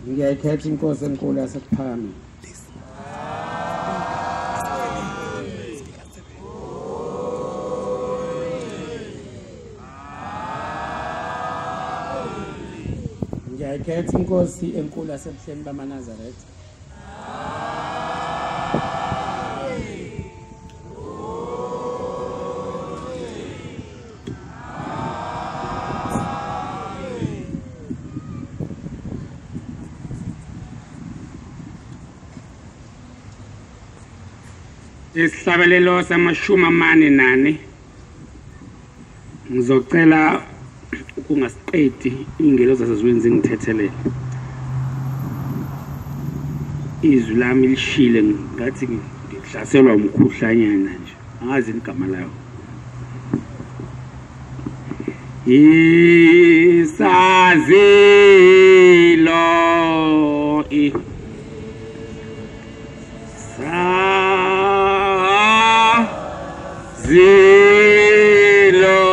Ngiyayikhetha inkosi enkulu yaseKuphakameni. Ngiyayikhetha inkosi enkulu yaseBuhleni bamaNazaretha. Isihlabelelo samashumi amane nane ngizocela ukungasiqedi iy'ngelo zasezulwini zingithethelele izwi lami lishile ngathi ngihlaselwa umkhuhlanyana nje angazi igama lawo isazilo i sazilo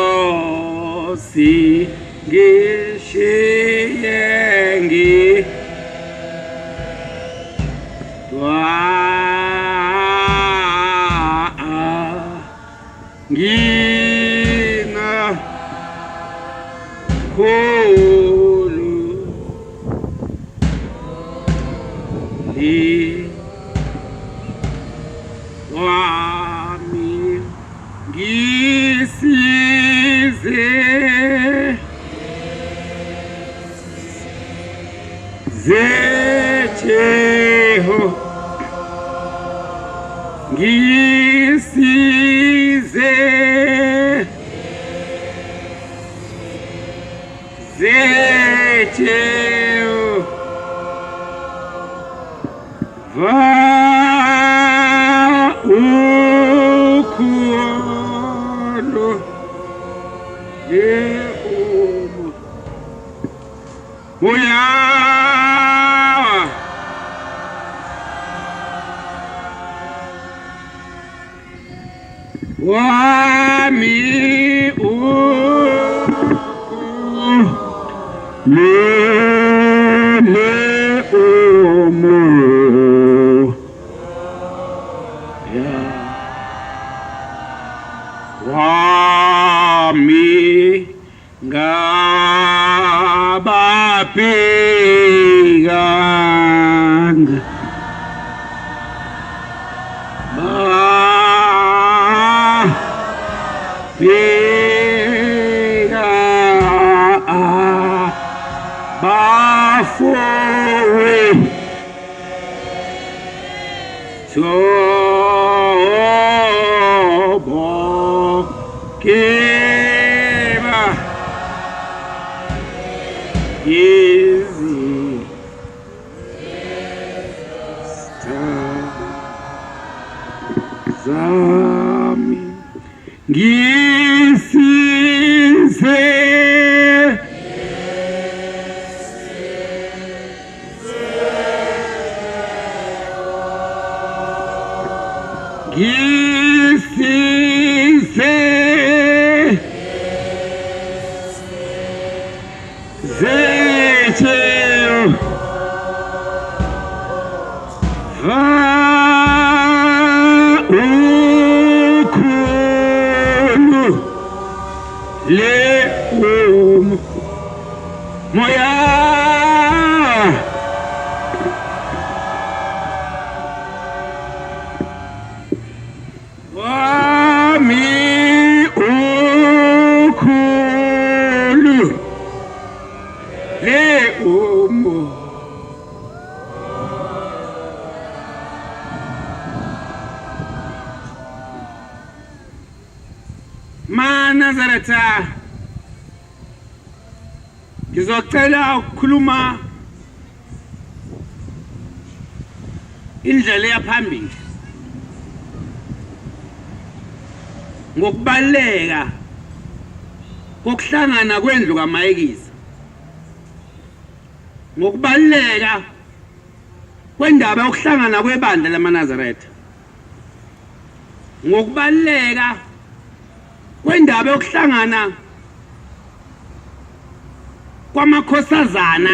singishiye ngi ngina khulu li wami ngisize Zecheho ngisize Zecheho va ukholo yeumo Moya wami lele umo ya wami ngababhekanga babheka bafowe thobo keba izi zami ngisize Ngisize zethu va ukhulu le moya wami ukhulu le umo MaNazaretha ngizocela ukukhuluma indlela eyaphambili ngokubaluleka kokuhlangana kwendlu kaMayekisa ngokubaluleka kwendaba yokuhlangana kwebandla lamaNazaretha ngokubaluleka kwendaba yokuhlangana kwamakhosazana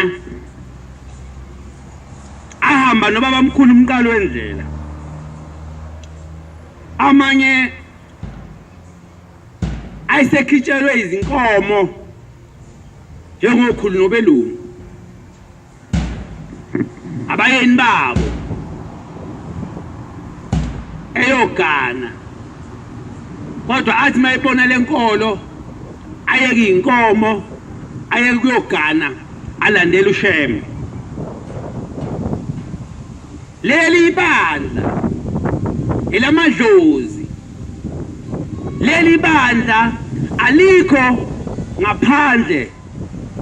Ahamba nobabamkhulu umqalo wendlela. Amanye ayisekhitshelwe izinkomo njengokhulu nobelungu. Abayeni babo eyogana kodwa athi mayebona lenkolo ayeke inkomo ayeke kuyogana alandela uShembe. Leli bandla elamadlozi, leli bandla alikho ngaphandle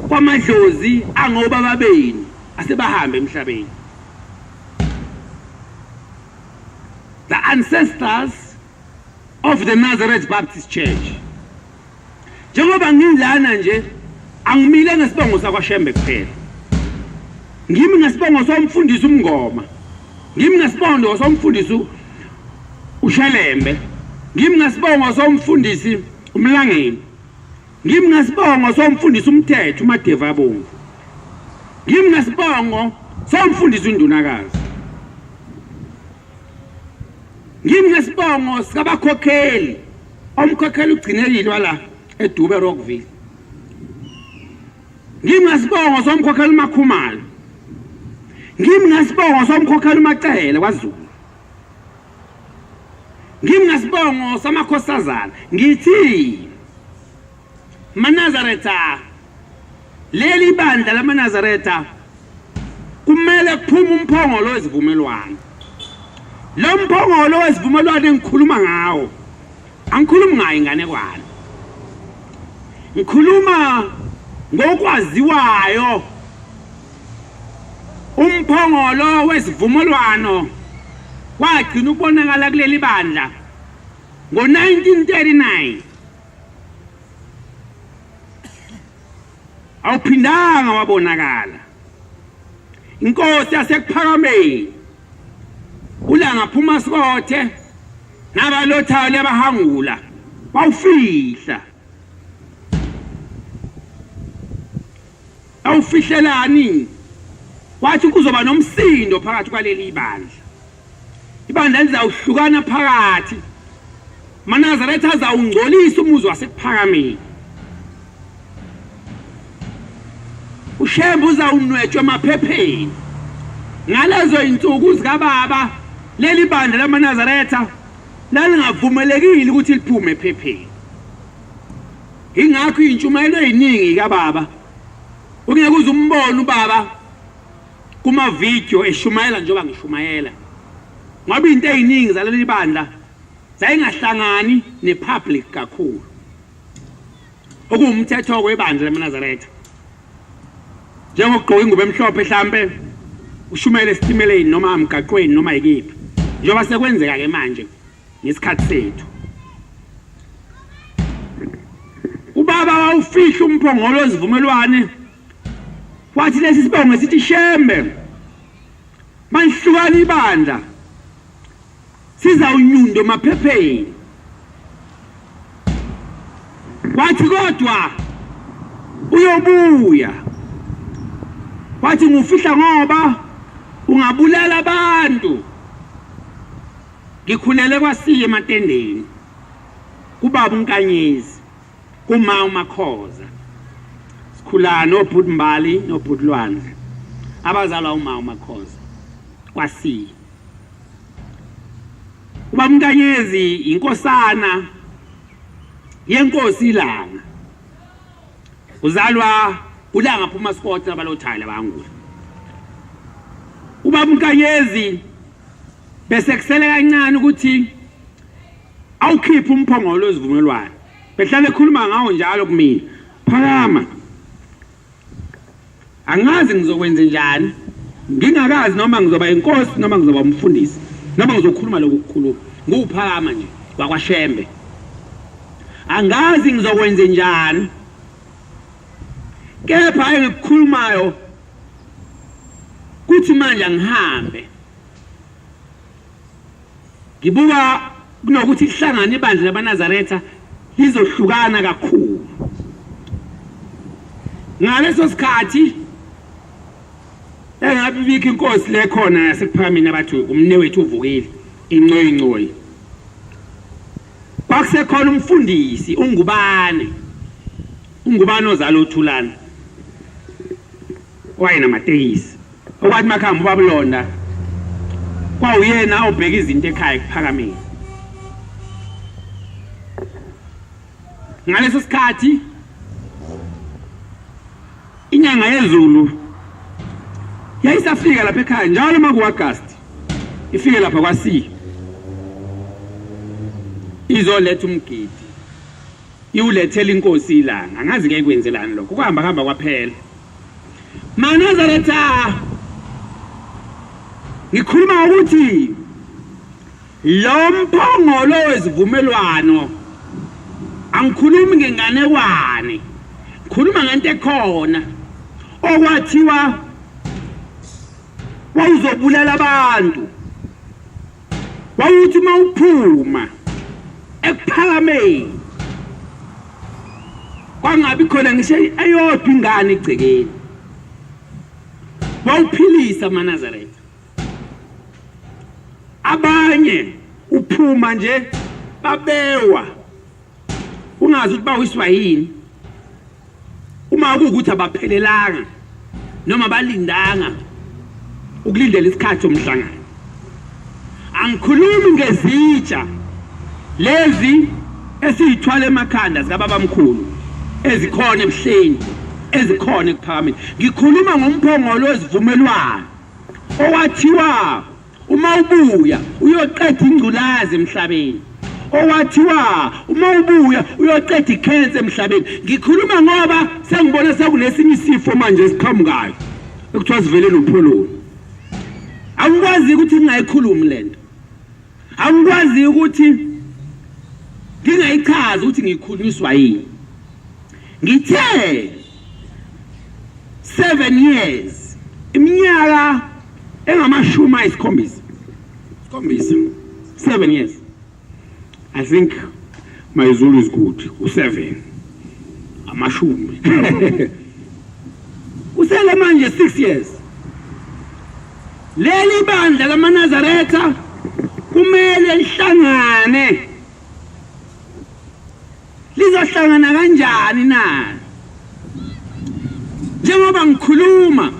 kwamadlozi angobaba benu asebahambe emhlabeni. The ancestors of the Nazareth Baptist Church. Njengoba ngilana nje angimile ngesibongo sakwaShembe kuphela. Ngimi ngesibongo somfundisi uMngoma. Ngimi ngesibongo somfundisi uShelembe. Ngimi ngesibongo somfundisi uMlangeni. Ngimi ngesibongo somfundisi uMthetho uMadeva abomvu. Ngimi ngesibongo somfundisi uNdunakazi. Ngimi ngesibongo sikabakhokheli. Omkhokheli ugcinekile wala eDube Rockville. Ngimi ngesibongo somkhokheli uMakhumalo. Ngimi ngesibongo somkhokheli uMacele kwaZulu. Ngimi ngesibongo samakhosazana. Ngithi MaNazaretha, leli bandla lamaNazaretha kumele kuphume umphongolo wezivumelwano. Lo mphongolo wezivumelwano engikhuluma ngawo angikhulumi ngayo inganekwane. Ngikhuluma ngokwaziwayo. Umphongolo wesivumelwano wagcina ukubonakala kuleli bandla ngo-1939. Awuphindanga wabonakala. Inkosi yaseKuphakameni uLanga phuma sikothe nabalothayo lebahangula wawufihla. Awufihlelani? Wathi kuzoba nomsindo phakathi kwaleli bandla. Ibandla lizawuhlukana phakathi. MaNazaretha azawungcolisa umuzi waseKuphakameni. UShembe uzawunwetshwa emaphepheni. Ngalezo insuku zikababa leli bandla lamaNazaretha lalingavumelekile ukuthi liphume ephepheni. Ingakho iy'ntshumayelo ey'ningi kababa ungeke uze umbone ubaba kuma-video eshumayela njengoba ngishumayela, ngoba iy'nto ey'ningi zaleli bandla zayingahlangani ne-public kakhulu, okuwumthetho webandla lamaNazaretha, njengokugqoka ingubo emhlophe hlampe ushumayele esitimeleni noma emgaqweni noma yikiphi, njengoba sekwenzeka-ke manje ngesikhathi sethu. Ubaba wawufihla umphongolo wezivumelwane, wathi lesi sibongo esithi Shembe manihlukana ibandla sizawunyunda emaphepheni. Wathi kodwa uyobuya. Wathi ngufihla ngoba ungabulala abantu. Ngikhulele kwaSiya ematendeni kubaba uNkanyezi, kuma uMakhoza. Sikhula nobhuti Mbali nobhuti Lwandle abazalwa uma uMakhoza kwaSiya. Ubaba uNkanyezi inkosana yenkosi iLanga. Uzalwa uLanga phuma Scott abalothayo abangula. Ubaba uNkanyezi bese kusele kancane ukuthi awukhiphe umphongolo wezivumelwano. Behlale ekhuluma ngawo njalo kumina. Phakama. Angazi ngizokwenza njani. Ngingakazi noma ngizoba inkosi noma ngizoba umfundisi noma ngizokhuluma lokhu kukhuluma. Nguphakama nje wakwaShembe. Angazi ngizokwenza njani. Kepha engikukhulumayo kuthi manje angihambe. Ngibuka kunokuthi lihlangane ibandla labaNazaretha lizohlukana kakhulu. Ngaleso sikhathi Yayingakabibikho inkosi le khona yasekuphakameni abathi umnewethu uvukile incoyincoyi. Kwakusekhona umfundisi uNgubane. UNgubane ozala uThulani. Wayenamatekisi. Okwathi makuhamba uBabulonda kwawuyena obheka izinto ekhaya ekuphakameni. Ngaleso sikhathi inyanga yezulu yayisafika lapha ekhaya njalo uma ku-Agasti ifike lapha kwa-C izoletha umgidi iwulethela inkosi ilanga angazi ke kwenzelani lokho kuhamba hamba kwaphela Manazaretha ngikhuluma ukuthi lo mphongolo wezivumelwano angikhulumi ngenganekwane ngikhuluma ngento ekhona okwathiwa wawuzobulala abantu wawuthi uma uphuma ekuphakameni kwangabi khona ngisho eyodwa ingane egcekeni wawuphilisa amaNazaretha abanye uphuma nje babewa ungazi ukuthi bawiswa yini uma kuwukuthi abaphelelanga noma balindanga ukulindela isikhathi somhlangano angikhulumi ngezitsha lezi esiyithwala emakhanda zikababamkhulu ezikhona ebuhleni ezikhona ekuphakameni ngikhuluma ngomphongolo wezivumelwano owathiwa uma ubuya uyoqeda ingculazi emhlabeni owathiwa uma ubuya uyoqeda ikhensa emhlabeni ngikhuluma ngoba sengibona sekunesinye isifo manje esiqhamukayo ekuthiwa sivele nopholoni angikwazi ukuthi ngingayikhulumi lento angikwazi ukuthi ngingayichazi ukuthi ngikhulunyiswa yini ngithe 7 years iminyaka engamashumi ayisikhombisa sikhombisa 7 years i think my Zulu is good u7 amashumi kusele manje 6 years leli bandla lamaNazaretha kumele lihlangane lizohlangana kanjani na njengoba ngikhuluma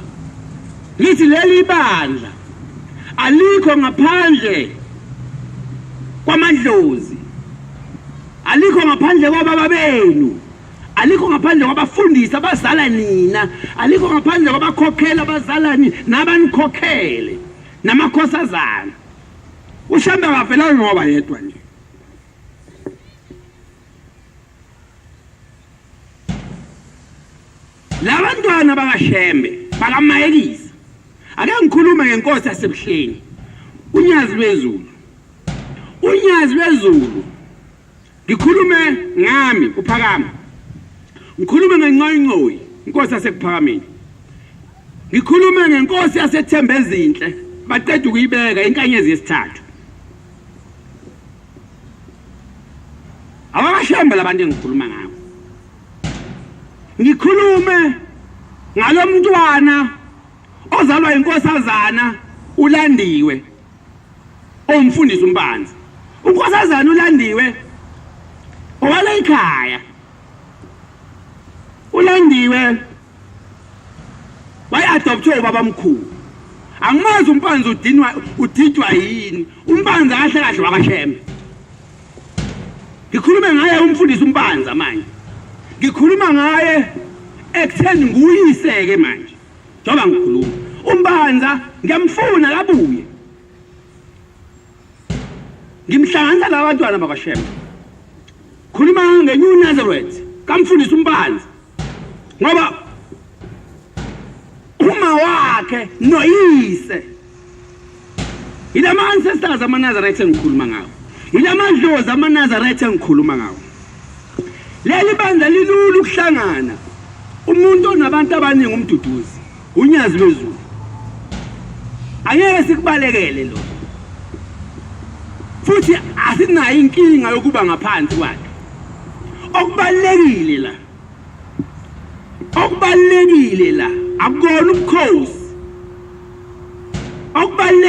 ngithi leli bandla alikho ngaphandle kwamadlozi alikho ngaphandle kwababa benu alikho ngaphandle kwabafundisi abazala nina alikho ngaphandle kwabakhokhela abazala nina nabanikhokhele namakhosazana uShembe akavelanga ngoba yedwa nje Labantwana bakaShembe bakaMayekisa ake ngikhulume ngenkosi yasebuhleni unyazi lwezulu unyazi lwezulu ngikhulume ngami uphakama ngikhulume ngencoyincoyi inkosi yasekuphakameni ngikhulume ngenkosi yasethemba ezinhle baqeda ukuyibeka inkanyezi yesithathu Awakashembe labantu engikhuluma ngabo. Ngikhulume ngalomntwana ozalwa inkosazana ulandiwe owumfundisi umpanzi. Unkosazana ulandiwe owala ekhaya. Ulandiwe waye-adopthe ubabamkhulu angimazi umpanzi udinwa udidwa yini umpanzi kahle kahle wakashembe ngikhulume ngaye umfundisi umpanza manje ngikhuluma ngaye ekutheni nguyise-ke manje njengoba ngikhuluma umpanza ngiyamfuna kabuye ngimhlanganisa laba bantwana bakashembe khuluma nge-new nazareth kamfundisi umpanzi ngoba uma wakhe noyise yilama ancestors amaNazaretha engikhuluma ngawo yilama dlozi amaNazaretha engikhuluma ngawo leli bandla lilula ukuhlangana umuntu onabantu abaningi umduduzi unyazi lwezulu angeke sikubalekele lo futhi asinayo inkinga yokuba ngaphansi kwakhe okubalekile la okubalekile la akukona ubukhosi.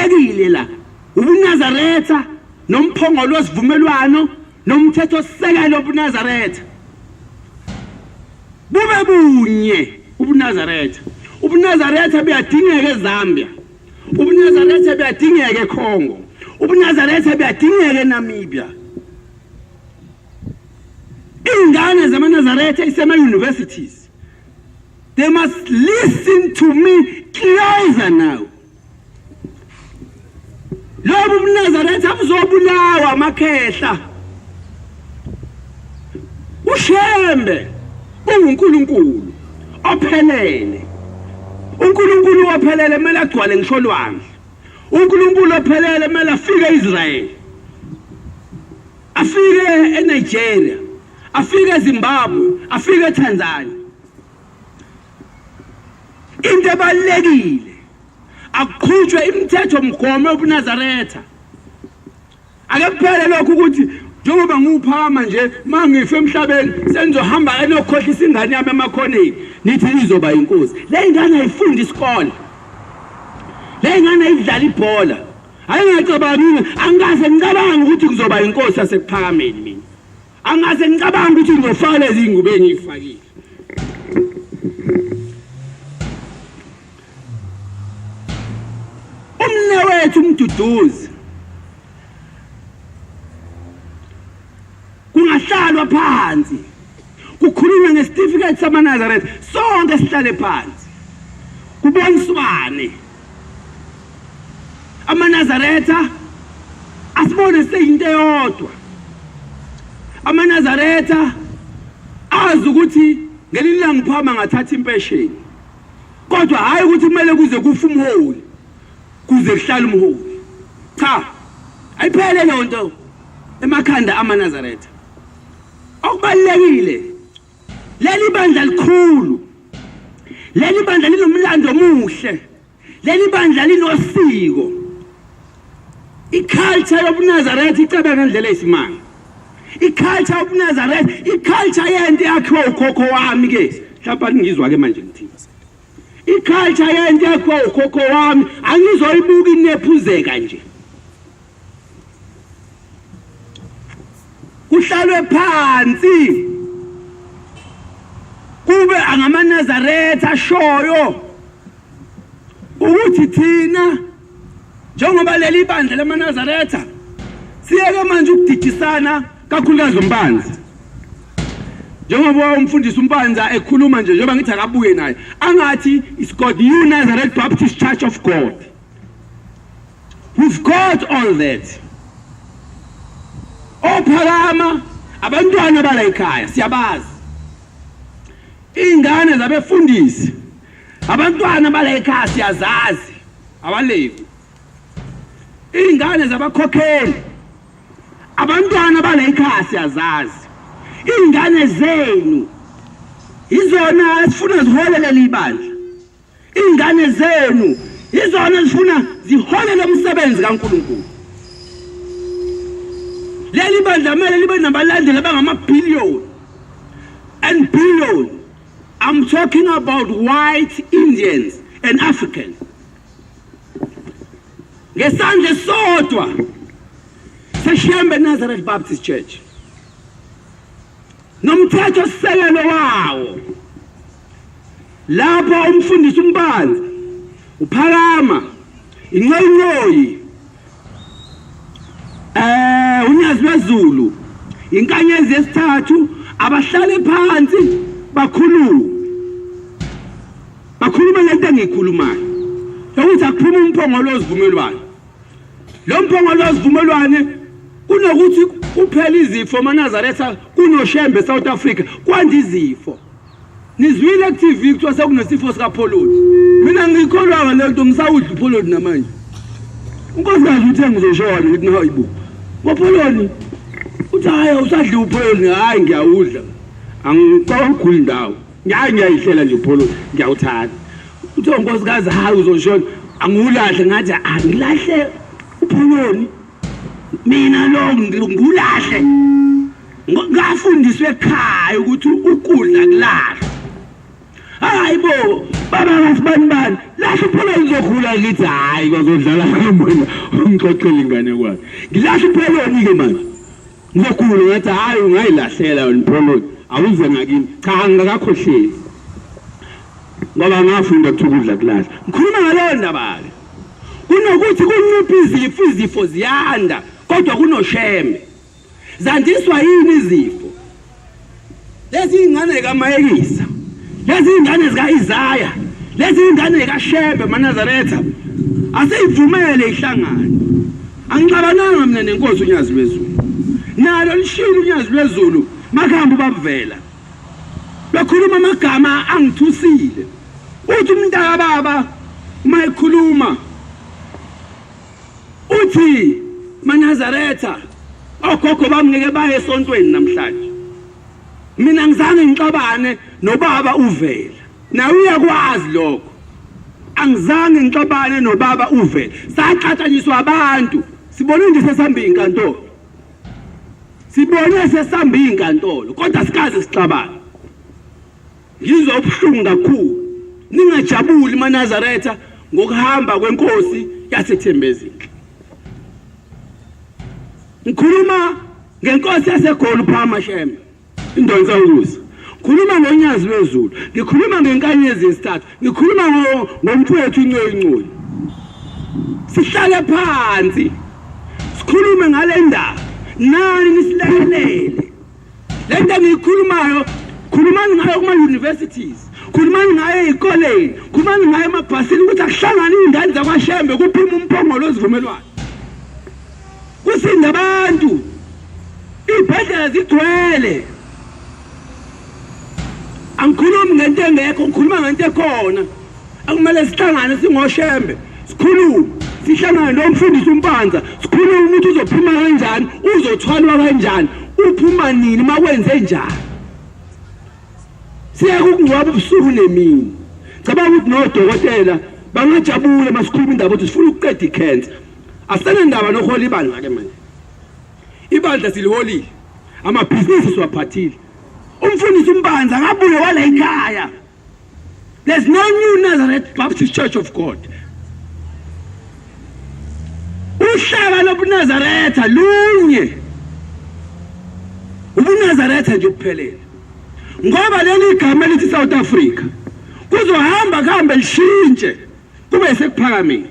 Okubalulekile la ubuNazaretha nomphongolo wesivumelwano nomthetho sisekelo wobuNazaretha. Bube bunye ubuNazaretha. UbuNazaretha buyadingeka eZambia. UbuNazaretha buyadingeka eCongo. UbuNazaretha buyadingeka eNamibia. Ingane zamaNazaretha isema universities. They must listen to me closer now. Lobu buNazaretha buzobulawa amakhehla. UShembe unguNkulunkulu ophelele. UNkulunkulu ophelele kumele agcwale ngisho olwandle. UNkulunkulu ophelele kumele afike eIsrael. Afike eNigeria, afike eZimbabwe, afike eTanzania. Into ebalulekile akuqhutshwe imithetho mgomo yobuNazaretha. Ake kuphele lokhu ukuthi njengoba ngiwuphakama nje uma ngife emhlabeni senizohamba enokhohlisa ingane yami emakhoneni nithi izoba inkosi. Le ngane ayifundi isikole, le ngane ayidlala ibhola. Ayingacabangi, angikaze ngicabange ukuthi ngizoba inkosi yasekuphakameni mina. Angikaze ngicabange ukuthi ngizofaka lezi ngubo engiyifakile. Umnewethu uMduduzi kungahlalwa phansi kukhulunywe ngesitifiketi samaNazaretha, sonke sihlale phansi kuboniswane. AmaNazaretha asibone seyinto eyodwa. AmaNazaretha azi ukuthi ngelinye ilanga uphama ngathatha impesheni, kodwa hhayi ukuthi kumele kuze kufe umholi kuze kuhlale umholi. Cha, ayiphele leyo nto emakhanda amaNazaretha. Okubalulekile, leli bandla likhulu, leli bandla linomlando omuhle, leli bandla linosiko. I-culture yobuNazaretha icebe ngendlela eyisimanga. I-culture yobuNazaretha, i-culture yento eyakhiwa ukhokho wami ke. Mhlawumbe aningizwa ke manje ngithini. I-culture yento eyakhiwa ukhokho wami angizoyibuka inephuzeka nje. Kuhlalwe phansi kube angamaNazaretha ashoyo ukuthi thina njengoba leli bandla lamaNazaretha siyeke manje ukudidisana kakhulukazi uMpanza. Njengoba umfundisi uMpanza ekhuluma nje, njengoba ngithi akabuye naye angathi it's got New Nazareth Baptist Church of God. We've got all that. Ophakama abantwana bala ekhaya siyabazi. Ingane zabefundisi abantwana bala ekhaya siyazazi, abalevi. Ingane zabakhokheli abantwana bala ekhaya siyazazi. Ingane zenu izona esifuna ziholele ibandla. Ingane zenu izona ezifuna ziholele umsebenzi kaNkulunkulu. Leli bandla kumele libe nabalandeli abangamabhiliyoni and billion. I'm talking about white Indians and Africans. Ngesandla esisodwa seShembe Nazareth Baptist Church nomthetho sisekelo wawo, lapho umfundisi uMpanza uphakama incoyincoyi uNyazi lwezulu inkanyezi yesithathu, abahlale phansi bakhulume bakhulume lento engiyikhulumayo yokuthi akuphume umphongolo wesivumelwano. Lo mphongolo wesivumelwane kunokuthi kuphela izifo amaNazaretha kunoShembe South Africa kwanda izifo. Nizwile ku-TV kuthiwa sekunesifo sikapholoni. Mina ngiyikholwanga le nto, ngisawudla upholoni namanje. Unkosikazi uthe ngizoshona, ngithi hayibo ngopholoni, uthi hhayi awusadli upholoni. Hhayi ngiyawudla, angikawuguli ndawo, hhayi ngiyayihlela nje upholoni ngiyawuthanda. Uthe unkosikazi hhayi uzoshona, angiwulahle. Ngathi angilahle upholoni mina lo ngiwulahle. Ngafundiswa ekhaya ukuthi ukudla kulahlwa. Hayi bo baba kasibani bani, lahla upholoni uzokhula. Ngizokhula ngithi hhayi bazodlala ngami ungixoxele ingane kwakhe. Ngilahla ipholoni-ke manje. Ngizokhula ngathi hhayi ungayilahlela wena ipholoni awuze ngakini. Cha angikakhohleli. Ngoba ngafunda kuthiwa ukudla kulahla. Ngikhuluma ngaleyo ndaba-ke. Kunokuthi kunciphe izifo, izifo ziyanda kodwa kunoshembe. Zandiswa yini izifo? Lezi ingane zikaMayekisa, lezi ingane zika-Isaya, lezi ingane zikaShembe maNazaretha, asiyivumele ihlangane. Angixabananga mina nenkosi uNyazi lwezulu. Nalo lishilo uNyazi lwezulu makuhamba ubabuvela. Bekhuluma amagama angithusile. Uthi umntaka baba uma ekhuluma Uthi maNazaretha ogogo bami ngeke baye esontweni namhlanje. Mina ngizange ngixabane nobaba uVela. Nawe uyakwazi lokho. Angizange ngixabane nobaba uVela. Saxatshaniswa abantu. Sibone nje sesihamba inkantolo. Sibone sesihamba inkantolo kodwa sikaze sixabane. Ngizwa ubuhlungu kakhulu. Ningajabuli maNazaretha ngokuhamba kwenkosi yaseThembezinhle. Ngikhuluma ngenkosi yaseGoli uPhama Shembe. Indonsa ukusa. Ngikhuluma ngonyazi lwezulu. Ngikhuluma ngenkanyezi yesithathu. Ngikhuluma ngomfowethu incoyi incoyi. Sihlale phansi. Sikhulume ngale ndaba. Nani nisilalele. Le nto engiyikhulumayo khulumani ngayo kuma-universities, khulumani ngayo ey'koleni, khulumani ngayo emabhasini ukuthi akuhlangane iy'ngane zakwaShembe kuphume umphongolo wezivumelwano. Kusinda abantu, iy'bhedlela zigcwele. Angikhulumi ngento engekho, ngikhuluma ngento ekhona. Akumele sihlangane singoShembe sikhulume sihlangane nomfundisi uMpanza sikhulume ukuthi uzophuma kanjani uzothwalwa kanjani uphuma nini makwenze njani siyeke ukungcwaba ubusuku nemini cabanga ukuthi nodokotela bangajabula masikhuluma indaba ukuthi sifuna ukuqeda ikhensa asenendaba nohola ibandla ke manje ibandla siliholile amabhizinisi siwaphathile umfundisi uMpanza akabuye wala ekhaya There's no new Nazareth Baptist Church of God. Uhlaka lobuNazaretha lunye. UbuNazaretha nje kuphelele. Ngoba leli gama elithi South Africa kuzohamba kuhambe lishintshe kube sekuphakameni.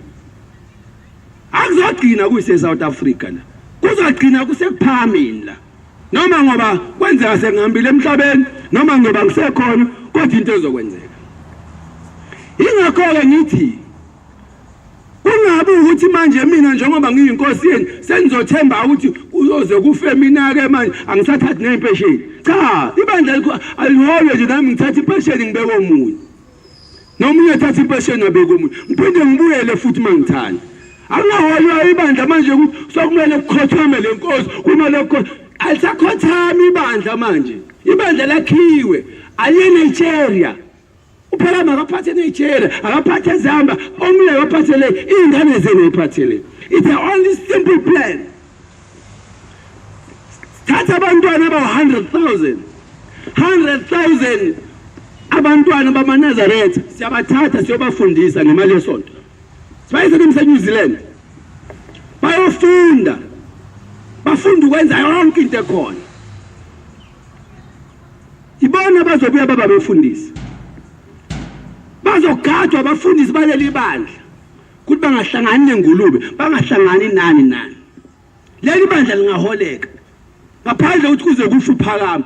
Akuzogcina kuyise South Africa la. Kuzogcina kusekuphakameni la. Noma ngoba kwenzeka sengihambile emhlabeni noma ngoba ngisekhona kodwa into ezokwenzeka. Ingakho-ke ngithi kungabi ukuthi manje mina njengoba ngiyinkosi yenu senizothemba ukuthi kuyoze kufe mina-ke manje angisathathi ney'mpesheni. Cha, ibandla aliholwe nje nami ngithatha impesheni ngibeke omunye. Nomunye ethatha impesheni abeke omunye. Ngiphinde ngibuyele futhi uma ngithanda. Akungaholwa ibandla manje ukuthi sokumele kukhothame le nkosi, kumele alisakhothami ibandla manje. Ibandla lakhiwe aliye Nigeria. Uphela makaphathe Nigeria, akaphathe Zambia, omunye akaphathe le, iy'ngane zenu ayiphathe le. It's the only simple plan. Thatha abantwana abawu-100,000 100,000 abantwana bamaNazaretha siyabathatha siyobafundisa ngemali yesonto. Sibayise eNew Zealand. Bayofunda. Bafunda ukwenza yonke into ekhona. Ibona bazobuya baba befundisi. Bazogadwa abafundisi baleli bandla. Kuthi bangahlangani nengulube, bangahlangani nani nani. Leli bandla lingaholeka ngaphandle ukuthi kuze kufe uphakama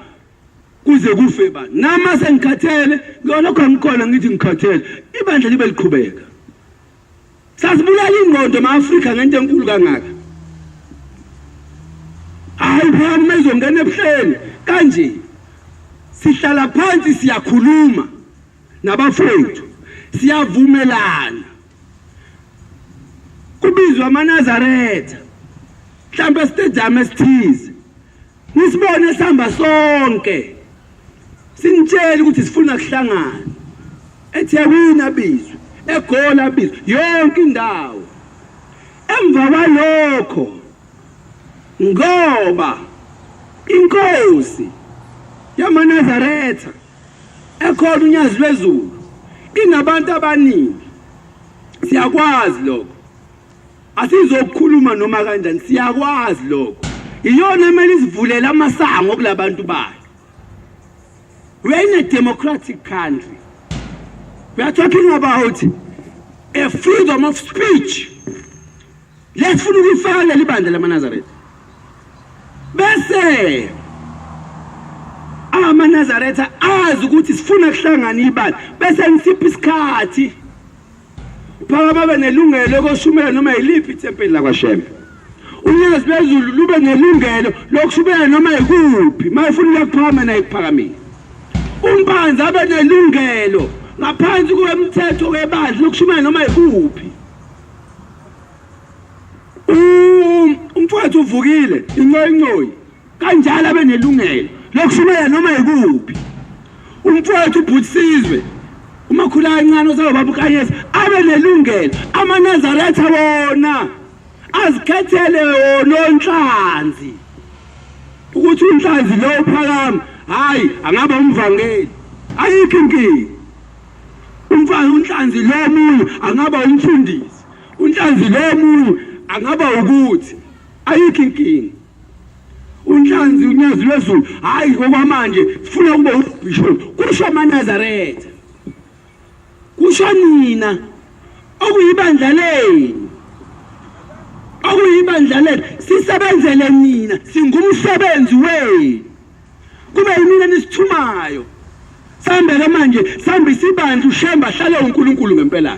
kuze kufe bani nama sengikhathele ngiyolokhu angikhona ngithi ngikhathele ibandla libe liqhubeka sasibulala ingqondo ma-afrika ngento enkulu kangaka hayi phakama uma izongena ebuhleni kanje sihlala phansi siyakhuluma nabafowethu siyavumelana kubizwa amaNazaretha mhlawumbe esitedium esithize nisibone sihamba sonke sinitshele ukuthi sifuna kuhlangana eThekwini abizwe eGoli abizwe yonke indawo emva kwalokho ngoba inkosi yamaNazaretha ekhona unyazi lwezulu inabantu abaningi. Siyakwazi lokho. Asizokukhuluma noma kanjani, siyakwazi lokho. Iyona emele isivulele amasango kulabantu bayo. We are in a democratic country. We are talking about a freedom of speech. Lesifuna ukuyifaka leli bandla lamaNazaretha. Bese amaNazaretha azi ukuthi sifuna kuhlangana ibandla bese nisipha isikhathi phaka babe nelungelo lokushumela noma yiliphi ithempeli lakwaShembe. Unyazi lwezulu lube nelungelo lokushumela noma yikuphi, uma ufuna ukuyakuphakama naye kuphakamile. Umpanzi abe nelungelo ngaphansi kwemithetho webandla lokushumela noma yikuphi. Umfowethu uvukile incoyincoyi kanjalo abe nelungelo lokushumela noma yikuphi. Umfowethu ubhutisizwe umakhulu kancane osawubaba uKanyesi abe nelungelo. AmaNazaretha wona azikhethele wona onhlanzi ukuthi unhlanzi lo uphakama, hayi angaba umvangeli, ayikho inkinga. Umfana unhlanzi lo omunye angaba umfundisi, unhlanzi lo omunye angaba ukuthi, ayikho inkinga. Unhlanzi unyazi lwezulu, hayi okwamanje sifuna ukuba ubishop, kusho amaNazaretha, kusho nina okuyibandla lenu, okuyibandla lenu, sisebenzele nina, singumsebenzi wenu, kube yinina nisithumayo. Sambeke manje sambisa ibandla uShembe ahlale uNkulunkulu ngempela.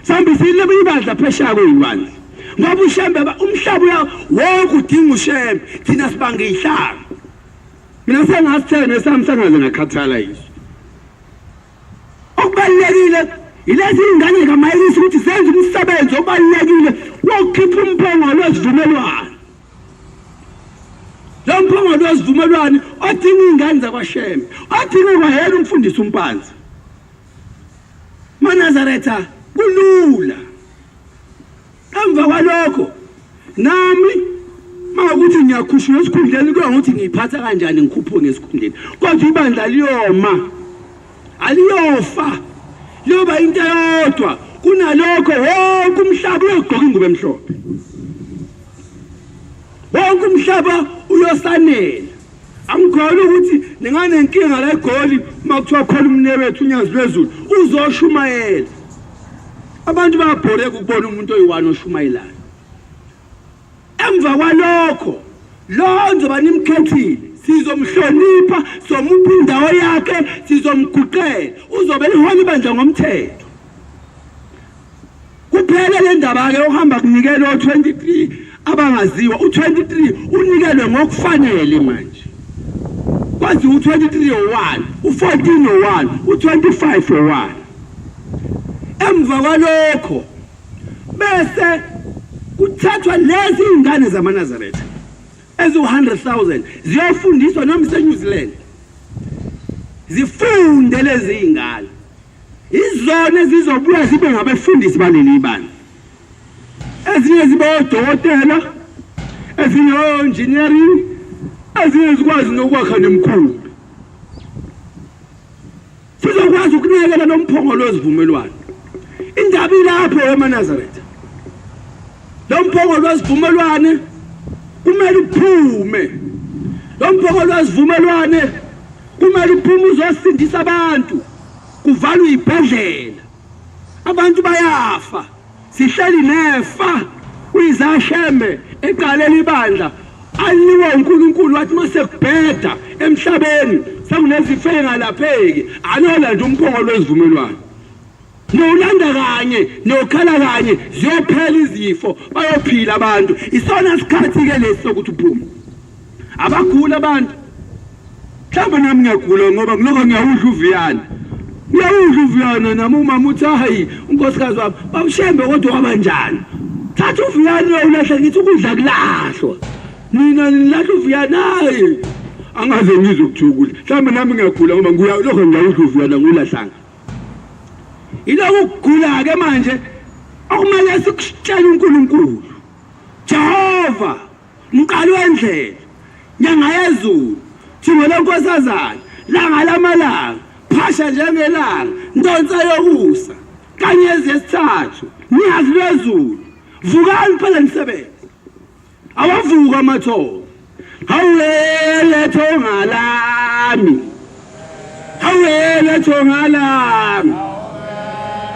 Sambisa ibandla phesheya kweyilwandle. Ngoba uShembe umhlaba uya wonke udinga uShembe, thina sibanga ihlanga. Mina sengasithena esami sengaze ngakhathala yiso. Okubalulekile yilezi ingane kaMayelisi ukuthi zenze umsebenzi obalulekile wokukhipha umphongolo wesivumelwano. Lo mphongolo wesivumelwano odinga iy'ngane zakwaShembe, odinga kwayena umfundisi uMpanza. MaNazaretha kulula. Emva kwalokho nami mawukuthi ngiyakhushulwa esikhundleni kuya ngokuthi ngiyiphatha kanjani ngikhuphuke ngesikhundleni, kodwa ibandla liyoma, aliyofa, liyoba into eyodwa. Kunalokho wonke umhlaba uyogqoka ingubo emhlophe, wonke umhlaba uyosanela. Angikhona ukuthi ninganenkinga la eGoli uma kuthiwa khona umnewethu uNyazi lwezulu uzoshumayela. Abantu bayabhoreka ukubona umuntu oyi-one oshumayelayo. Emva kwalokho lo nzoba nimkhethile sizomhlonipha, somupha indawo yakhe, sizomguqela, uzobe lihola ibandla ngomthetho. Kuphele le ndaba-ke yokuhamba kunikelwe o-23 abangaziwa. U-23 unikelwe ngokufanele manje. Kwaziwa u-23 owani, u-14 owani, u-25 owani. Emva kwalokho bese kuthathwa lezi iy'ngane zamaNazaretha eziwu-100,000 ziyofundiswa noma ise-New Zealand, zifunde lezi iy'ngane. Izona ezizobuya zibe ngabefundisi baleli bandla. Ezinye zibe odokotela, ezinye o-engineering, ezinye zikwazi nokwakha nemikhumbi. Sizokwazi ukunakekela lo mphongolo wesivumelwano. Indaba ilapho emaNazaretha. Lo mphongolo wesivumelwane kumele uphume. Lo mphongolo wesivumelwane kumele uphume uzosindisa abantu. Kuvalwe ibhedlela, abantu bayafa, sihleli nefa. Uyizashembe eqalela ibandla alinikwa uNkulunkulu, wathi mase kubheda emhlabeni sekunezifo engalapheki, anolanda umphongolo wesivumelwano, nowulanda kanye nokhala kanye, ziyophela izifo, bayophila abantu. Isona sikhathi-ke lesi sokuthi uphume, abagula abantu. Mhlawumbe nami ngiyagula ngoba ngilokho ngiyawudla uviyana, ngiyawudla uviyana nami. Umama uthi hayi unkosikazi wami bamshembe kodwa wabanjani, thatha uviyana uyowulahla. Ngithi ukudla kulahlwa, nina nilahla uviyana. Hayi angaze ngizwe kuthiwa ukudla. Mhlawumbe nami ngiyagula ngoba lokho ngiyawudla uviyana ngiwulahlanga. Yilokhu kugula-ke manje okumele sikutshele uNkulunkulu. Jehova mqali wendlela, nyanga yezulu, thingo lenkosazana, langa lamalanga, phasha njengelanga, ntonsa yokusa. Nkanyezi yesithathu, Nyazi lwezulu, vukani phela nisebenze. Awavuka amathongo. Hawele thonga lami. Hawele thonga lami.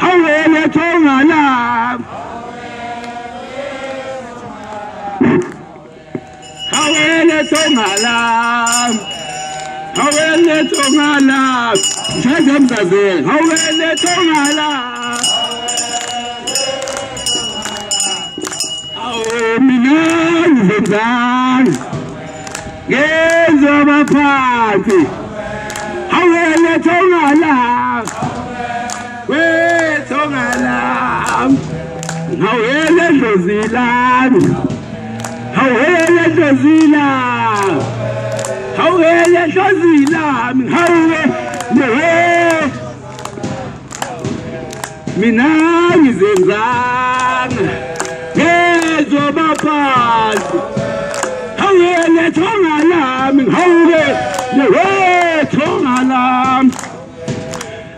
Hawele thonga lami. Hawele thonga lami. Hawele thonga lami. Njenze mzazela. Hawele thonga lami. Awu mina ngizenzani? Ngezwa abaphansi. Hawele thonga lami. Wethonga lami. Hawele dlozi lami. Hawele dlozi lami. Hawele dlozi lami. Hawele. Mina ngizenzanga. Ngezwa abaphansi. Hawele thonga lami. Hawele thonga lami.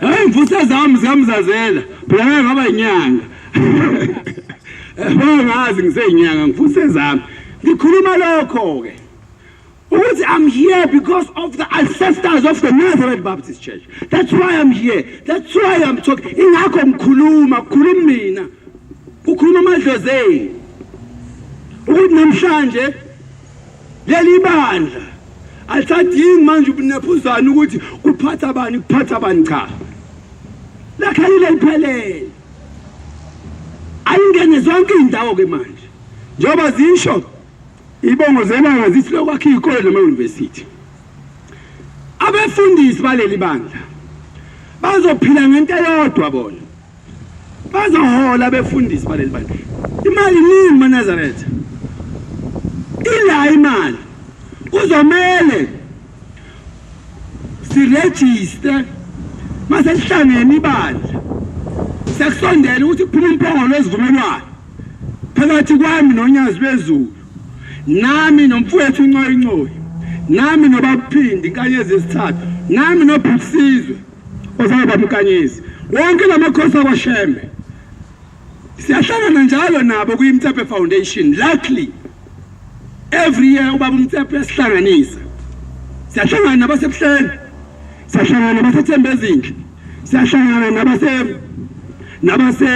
Hayi mfutha zami zikamzazela. Phela ngeke ngaba inyanga. Bangazi ngiseyinyanga ngifuthe zami. Ngikhuluma lokho ke. Ukuthi I'm here because of the ancestors of the Nazareth Baptist Church. That's why I'm here. That's why I'm talking. Ingakho ngikhuluma, kukhuluma mina. Kukhuluma amadlozi enu. Ukuthi namhlanje leli bandla alisadingi manje ubunephuzana ukuthi kuphatha bani kuphatha bani cha. Lakhalile liphelele. Ayingene zonke izindawo ke manje. Njengoba zisho ibongo zelanga zithi lokwakha iy'kole nama-university. Abefundisi baleli bandla bazophila ngento eyodwa bona. Bazohola abefundisi baleli bandla. Imali iningi maNazaretha. Ila imali. Kuzomele siregister mase lihlangene ibandla. Sekusondele ukuthi kuphume umphongolo wesivumelwano phakathi kwami noNyazi lwezulu, nami nomfowethu uNcoyi Ncoyi, nami noBabuphindi inkanyezi yesithathu, nami noBhusizwe ozalwa baba uNkanyezi. Wonke lamakhosi akwaShembe siyahlangana njalo nabo kwi-Mtsephe Foundation. Luckily every year ubaba uMtsephe uyasihlanganisa. Siyahlangana nabasebuhleni, siyahlangana nabaseThembezinhle, siyahlangana nabase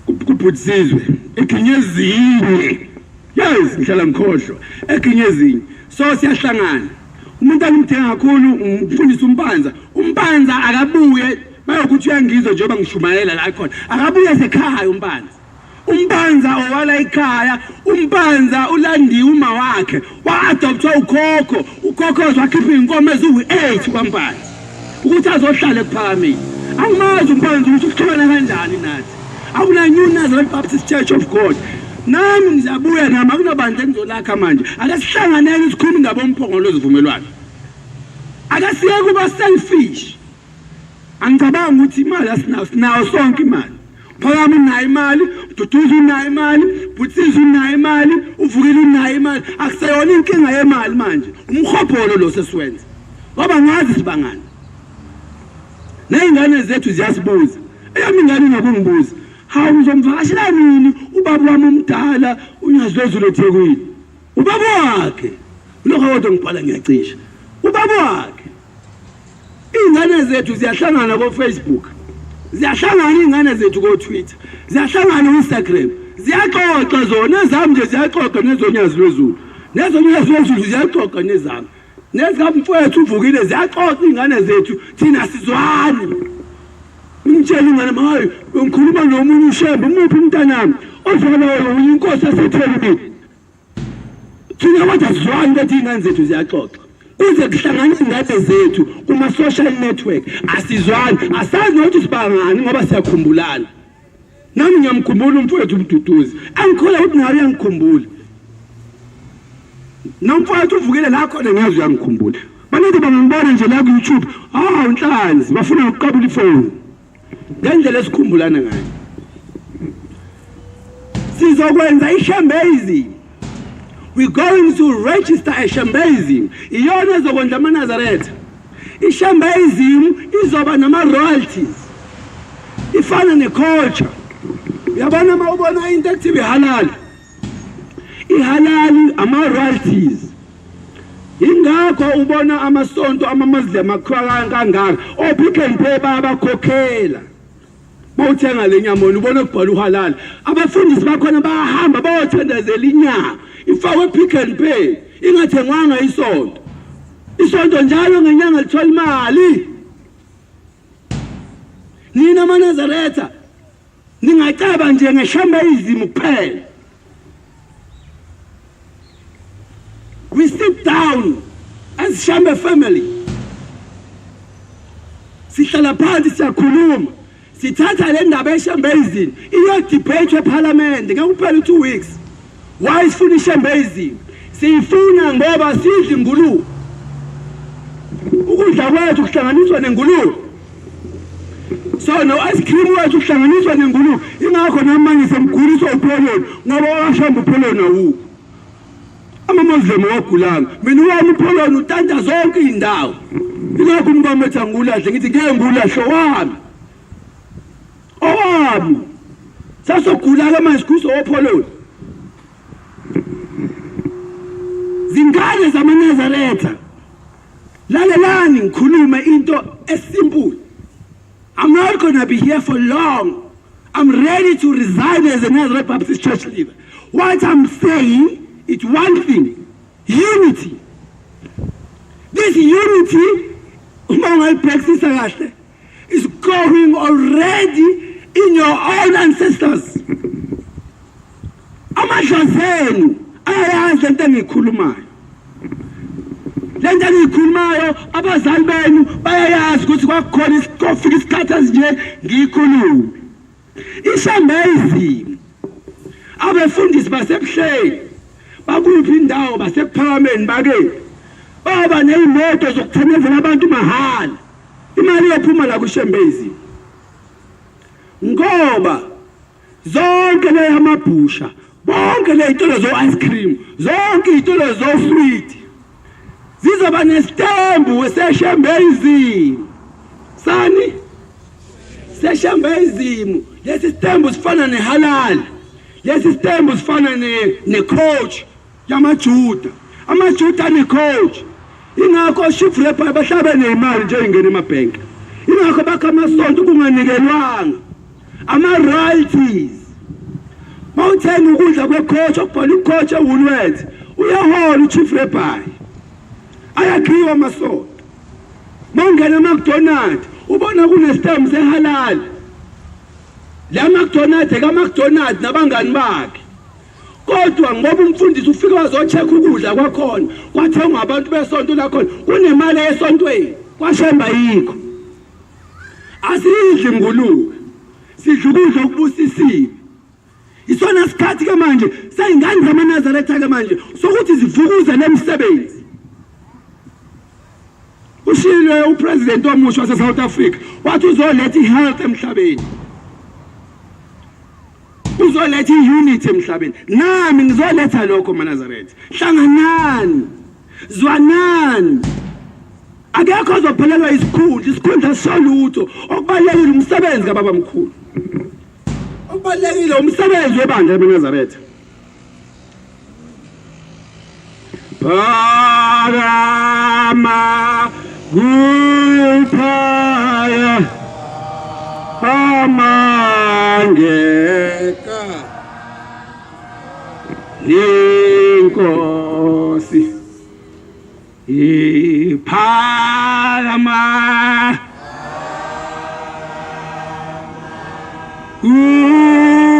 kubhutisizwe eginyezinye. Yes, ngihlala ngikhohlwa eginyezinye. So siyahlangana. Umuntu angimthenga kakhulu umfundisi uMpanza. Umpanza akabuye bayokuthi uyangizwa njengoba ngishumayela la khona. Akabuye sekhaya uMpanza. Umpanza owala ekhaya, uMpanza ulandiwe uma wakhe, wa-adoptwa ukhokho, ukhokho wakhipha iy'nkomo eziwu-8 kwaMpanza ukuthi azohlala ekuphakameni. Angimazi uMpanza ukuthi uxhumana kanjani nathi. Akuna New Nazareth Baptist Church of God. Nami ngizabuya nami akunabandla engizolakha manje. Ake sihlanganeni sikhulume indaba yomphongolo wezivumelwano. Ake siye kuba selfish. Angicabangi ukuthi imali asinayo, sinayo sonke imali. Phakama unayo imali, Duduza unayo imali, Bhutsizwe unayo imali, Uvukile unayo imali. Akuseyona inkinga yemali manje. Umhobholo lo sesiwenza. Ngoba ngazi sibangani. Nezingane zethu ziyasibuza. Eyami ingane inokungibuza. Hawu uzomvakashela nini ubaba wami omdala uNyazi lwezulu eThekwini? Ubaba wakhe. Lokho kodwa ngibhala ngiyacisha. Ubaba wakhe. Iy'ngane zethu ziyahlangana ko-Facebook, ziyahlangana iy'ngane zethu ko-Twitter, ziyahlangana ku-Instagram, ziyaxoxa zona ezami nje ziyaxoxa nezonyazi lwezulu, nezonyazi lwezulu ziyaxoxa nezami, nezikamfowethu uvukile ziyaxoxa iy'ngane zethu, thina sizwani. Ngitshela ingane hayi ngikhuluma nomunye uShembe, umuphi umntanami ozwalayo inkosi yaseThekwini. Thina kodwa sizwani ukuthi iy'ngane zethu ziyaxoxa. Kuze kuhlangane iy'ngane zethu kuma-social network, asizwani, asazi nokuthi sibangani ngoba siyakhumbulana. Nami ngiyamkhumbula umfowethu uMduduzi, angikholwa ukuthi naye uyangikhumbula. Nomfowethu uvukile la khona ngiyazi uyangikhumbula. Baningi bangangibona nje la ku-YouTube, hawu Nhlanzi, bafuna ukuqabula ifoni. Ngendlela esikhumbulana ngayo. Sizokwenza iShembeism. We're going to register a Shembeism. Iyona ezokondla amaNazaretha. IShembeism izoba nama royalties. Ifana neculture. Uyabona uma ubona into ekuthiwa ihalali, ihalali ama-royalties. Ingakho ubona amasonto amaMuslim akhiwa kangaka, o-Pick n Pay bayabakhokhela. Mawuthenga le nyama wena ubona kubhala uhalali. Abafundisi bakhona bayahamba bayothandazela inyama ifakwe Pick n Pay, ingathengwanga isonto. Isonto njalo ngenyanga lithola imali. Nina amaNazaretha ningacaba nje ngeshembeism kuphela. We sit down as Shembe family, sihlala phansi siyakhuluma, sithatha le ndaba yeshembeism iyo-debate ephalamende ngeke kuphele 2 weeks. Why sifuna ishembeism? Siyifuna ngoba sidla ingulube. Ukudla kwethu kuhlanganiswa nengulube, so no ice cream wethu kuhlanganiswa nengulube. Ingakho nami manje semguliswa upholoni, ngoba owashamba upholoni awukho. AmaMuslim awagulanga, mina wami upholoni utanta zonke iy'ndawo. Ingakho umkami ethi angulahle, ngithi ngeke ngulahle owami, owami sasogula-ke manje siguliswa opholoni. Zingane zamaNazaretha, lalelani ngikhulume into esimple. I'm not gonna be here for long. I'm ready to resign as a Nazareth Baptist Church leader. What I'm saying is one thing: unity. This unity, uma ungayibhekisisa kahle, is going already in your own ancestors. Amadlozi enu ayayazi lento engiyikhulumayo. Lento engiyikhulumayo abazali benu bayayazi ukuthi kwakukhona kofika isikhathi esinje ngiyikhulume. Ishembeism, abefundisi basebuhleni bakuphi indawo, basekuphakameni bake baba ney'moto zokuthenezela abantu mahhala. Imali iyophuma la kushembeism, ngoba zonke le amabhusha, bonke ley'tolo zo-ice cream, zonke iy'tolo zo-sweet zizoba nesitembu seshembeism. Sani seshembeism? Lesi sitembu sifana nehalali, lesi sitembu sifana ne-coach yamaJuda. AmaJuda ane-coach, ingakho chief rabbi bahlabe neyimali nje ingena emabhenki. Ingakho bakha amasonto kunganikelwanga ama-royalties. Mawuthenga ukudla kwe-coach okubhala u-coach eWoolworths, uyahola u-chief rabbi. Ayakhiwa amasonto. Mawungena eMcDonald ubona kunestembu sehalali. La McDonald ekaMcDonald nabangani bakhe, kodwa ngoba umfundisi ufike wazo-check ukudla kwakhona kwathengwa abantu besonto lakhona, kunemali esontweni kwashemba. Yikho asidli ngulube, sidla ukudla okubusisiwe. Isona sikhathi ke manje seyingane zamaNazaretha ke manje sokuthi zivukuze lemisebenzi. Ushilo upresident omusha wase-South Africa, wathi uzoletha i-health emhlabeni, uzoletha i-unity emhlabeni. Nami ngizoletha lokho. MaNazaretha, hlanganani, zwanani. Akekho ozophelelwa isikhundla, isikhundla solutho. Okubalulekile umsebenzi kababa mkhulu, okubalulekile umsebenzi webandla lamaNazaretha. Phakama kuphaya amangeka inkosi, iphakama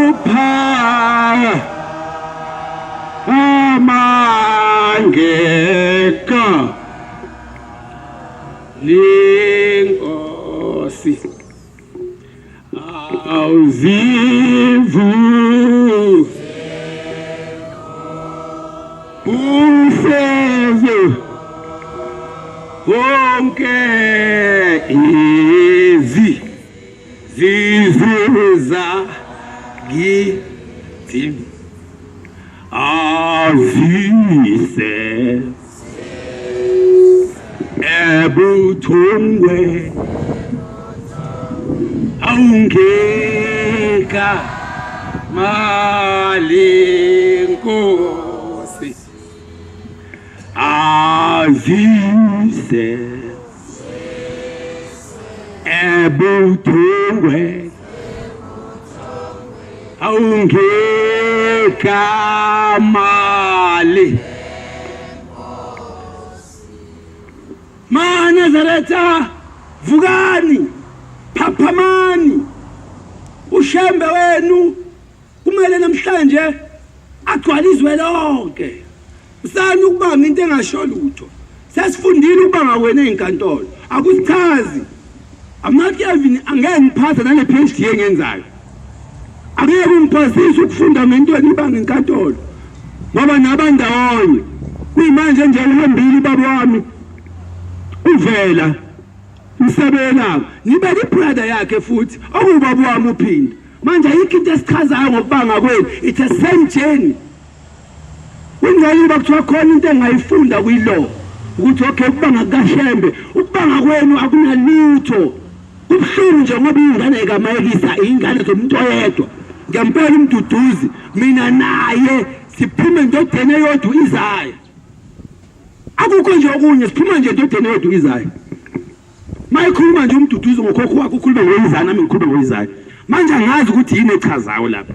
kuphaya amangeka lenkosi. Awuzivu useze wonke izi zizuza kithi azise ebuthungwe. Awungeka mali nkosi azise ebuthungwe awungeka mali MaNazaretha vukani phaphamani uShembe wenu kumele namhlanje agcwale izwe lonke usani ukubanga into engasho lutho sesifundile ukubanga wena ezinkantolo akusichazi I'm not even angeke ngiphase nale PhD engiyenzayo angeke ungiphasise ukufunda ngento enibanga enkantolo ngoba nabandawonye kuyimanje nje uhambile ubaba wami uvela msebela nibe ibrother yakhe futhi okuwubaba wami uphinda manje ayikho into esichazayo ngokubanga kwenu it's a same journey Kungcono uba kuthiwa khona into engayifunda kwi-law ukuthi okay ukubanga kukaShembe ukubanga kwenu akunalutho kubuhlungu nje ngoba iy'ngane kamayekisa iy'ngane zomuntu oyedwa ngempela umduduzi mina naye siphume endodeni eyodwa u-Isaya akukho nje okunye siphuma nje endodeni eyodwa u-Isaya mayikhuluma nje umduduzi ngokhokho wakhe ukhuluma ngoyizana nami ngikhuluma ngoyizaya manje angazi ukuthi yini echazayo lapha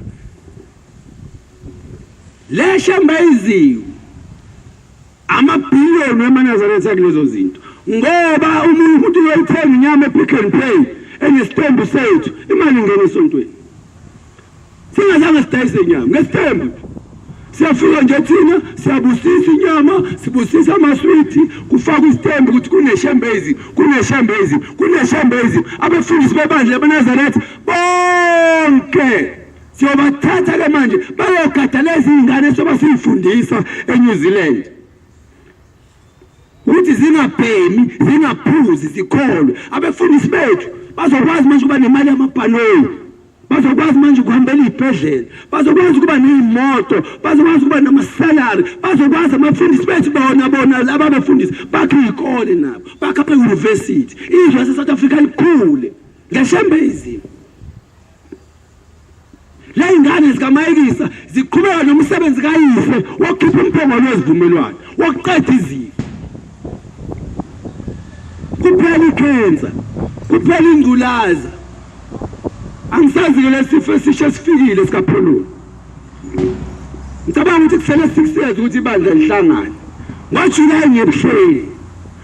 Le shembe iziwe amabhiliyoni wemaNazaretha kulezo zinto ngoba umunye umuntu uyoyithenga inyama ePick and Pay enesitembu sethu imali ingena esontweni singazange sidayise inyama ngesitembu siyafika nje thina siyabusisa inyama sibusisa amaswiti kufakwa isitembu ukuthi kuneshembezi kuneshembezi kuneshembezi abefundisi bebandla labaNazaretha bonke Siyobathatha ke manje bayogada lezi ngane soba siyifundisa eNew Zealand ukuthi zingabhemi zingaphuzi zikholwe abefundisi bethu bazokwazi manje ukuba nemali yamabhanoyi bazokwazi manje ukuhambela iy'bhedlela bazokwazi ukuba ney'moto bazokwazi ukuba namasalari bazokwazi abafundisi bethu bona bona laba bafundisi bakhe iy'kole nabo bakhe ama-university izwe lase-south africa likhule ngeshembe izimo Ley'ngane zikaMayekisa ziqhubeka nomsebenzi kayise wokukhipha umphongolo wezivumelwano wokuqeda izifo. Kuphela ikhensa, kuphela ingculaza. Angisazi-ke lesifo esisha esifikile sikapholoni. Ngicabanga ukuthi kusele 6 years ukuthi ibandla lihlangane. NgoJulayi ngiyebuhleni.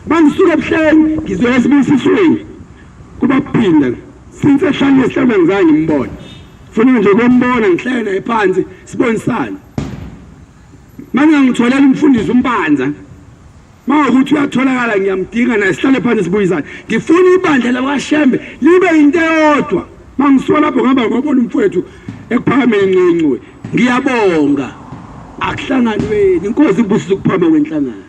Mangisuka ebuhleni ngizoya esibusisweni. Kuba kuphinda since ehlanye esihlangana ngizange ngimbone. Funa nje ukumbona ngihleke naye phansi sibonisane. Manje ngitholela umfundisi umpanza. Mawukuthi uyatholakala ngiyamdinga naye sihlale phansi sibuyisane. Ngifuna ibandla lakwaShembe libe into eyodwa. Mangisuka lapho ngihamba ngobona umfowethu ekuphakameni ncinci. Ngiyabonga. Akuhlanganweni inkosi ibusise ukuphama kwenhlangano.